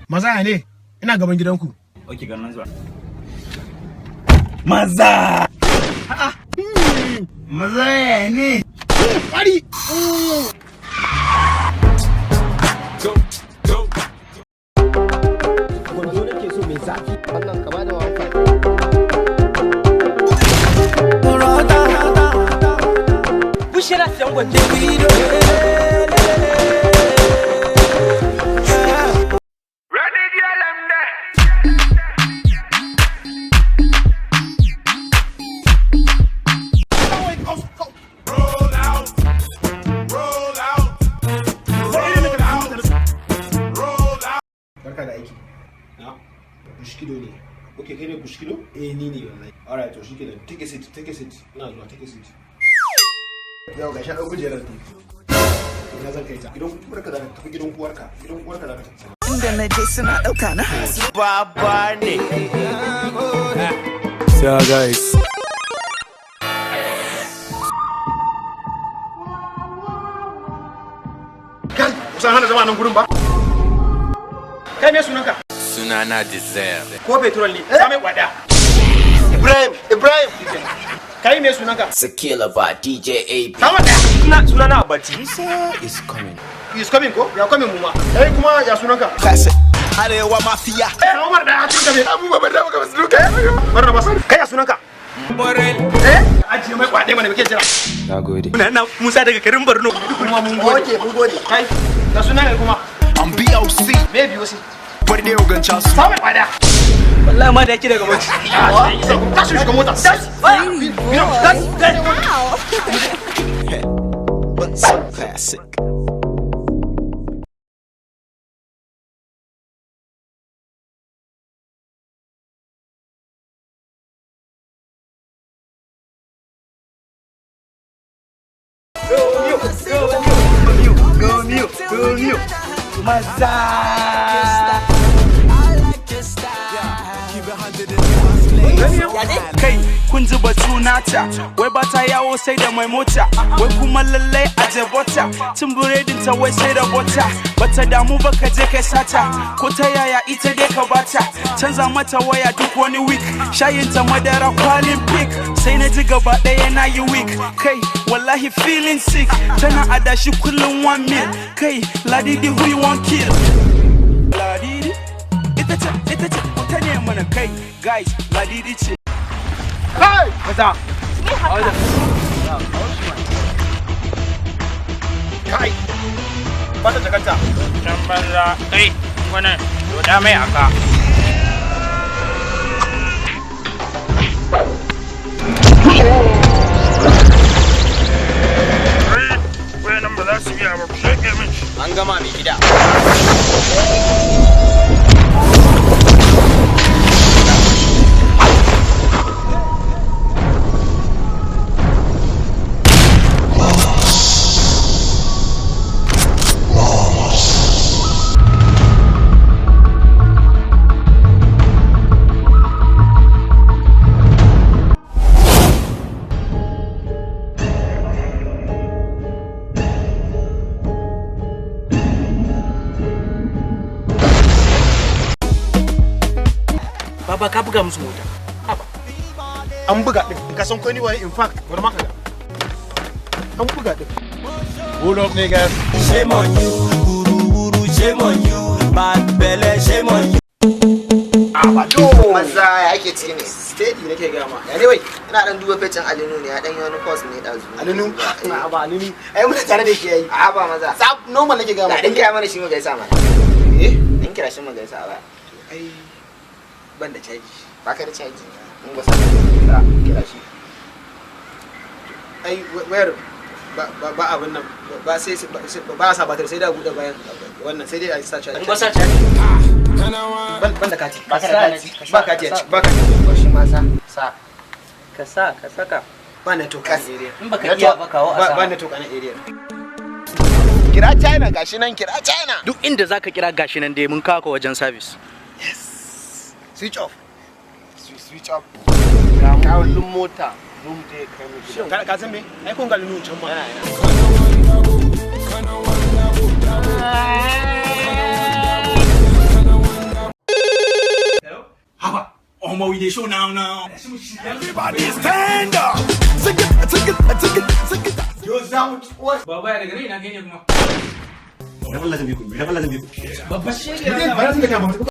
Maza ya ne? Ina gaban gidanku. Ok, ga nan zuwa. Maza! Maza ya ne? Kwari! Gwando nake so mai zafi. Wannan ka bada wanka. Bushira siyan gwando. Barka da aiki. Na? Bushkido ne. Ok, kai ne Bushkido? Eh, ni ne wallahi. Alright, to shikenan. Take a seat, take a seat. Ina zuwa, take a seat. Yau ga sha ɗau kujerar ne. Ina zan kai ta. Gidan uwarka za ka tafi, gidan uwarka. Gidan uwarka za ka tafi. Inda na je suna ɗauka na. Baba ne. So guys. Kai, kusan hana zama nan gurin ba? Kai, me sunanka? Sunana Desire. Ko petrol ne? Sa mai kwada. Ibrahim, Ibrahim. Kai, me sunanka? Sakila ba DJ AB. Sama ɗaya. Suna suna na Abati. Is coming. Is coming ko? Ya coming mu ma. Kai kuma ya sunanka? Classic. Arewa Mafia. Sama ɗaya cikin ka me? Abubuwa ban da maka basu duka. Barna bas. Kai, ya sunanka? Borel. Eh? Ajiye mai kwade mana, muke jira. Nagode. Suna na Musa daga garin Borno. Kuma mun gode. Okay, mun gode. Kai, ya sunanka kuma? I'm BOC. Me biyo si? Barde Oganchasu. Sama mai kwada. Wallahi ma da yake daga Bauchi. Tashi, shiga mota. Tashi. Tashi. But so classic. Romeo, Romeo, Romeo, Romeo. Maza. Kai, kun ji batu nata, wai ba ta yawo sai da mai mota, wai kuma lallai a jebota, cin biredin ta wai sai da bota. Bata damu ba ka je kai sata, ko ta yaya ita dai ka bata. Canza mata waya duk wani week, shayin ta madara kwalin pik. Sai na ji gaba ɗaya na yi week. Kai, wallahi feeling sick. Tana adashi kullum 1 mil. Kai, Ladidi, who you want kill? Ladidi ita ce, ita ce ta ne mana. Kai guys, Ladidi ce. Kai! Maza. Kai. Bata jakarta. Can banza. Kai, wannan, doda mai aka. Kai, wayannan ba za su biya ba, ku sheke min shi. An gama, mai gida. Baba, ka buga musu mota. An buga din. Ka san ko ni waye? In fact, bari ma ka ga. An buga din. Hold up, niggas. Shame on you, wuru wuru, shame on you, bad belle, shame on you. Maza, ya ake ciki ne? Steady nake gaya ma. Ya ne wai? Ina dan duba page ɗin Alinu ne, ya dan yi wani post ne ɗazu. Alinu? A ba Alinu. Ai muna tare da shi yayi. A ba maza. Sab normal nake gaya ma. Da dan kira mana shi mu gaisa mana. Eh? Dan kira shi mu gaisa ba. Ai ban da caji. Baka da caji. Mun gwasa. Kira shi. Ai wayar ba ba abin nan ba, sai ba a sa batar, sai da buɗe bayan wannan, sai dai a sa caji. An gwasa caji. Ban da kati. Baka da kati. Ba kati a ciki, ba kati. Ko shi ma sa. Sa. Ka sa, ka saka. Ba network a area. In baka iya ba, kawo a Ba sa. ba network a nan area. Kira China gashi nan, kira China. Duk inda zaka kira, gashi nan dai mun kawo ka wajen service. Switch off. Switch off. Ga Kullum mota. Zo mu je kai mu gida. Ka san me? Ai kun ga Alinu can ma. Yana yana. Omo, we dey show now now. Everybody stand up. Take it, take it, take it, take it. Yo, za mu ci uwar. Baba ya daga nan ina kai ne kuma. Dan Allah zan bi ku, dan Allah zan bi ku. Babba shi Ba za su da kama.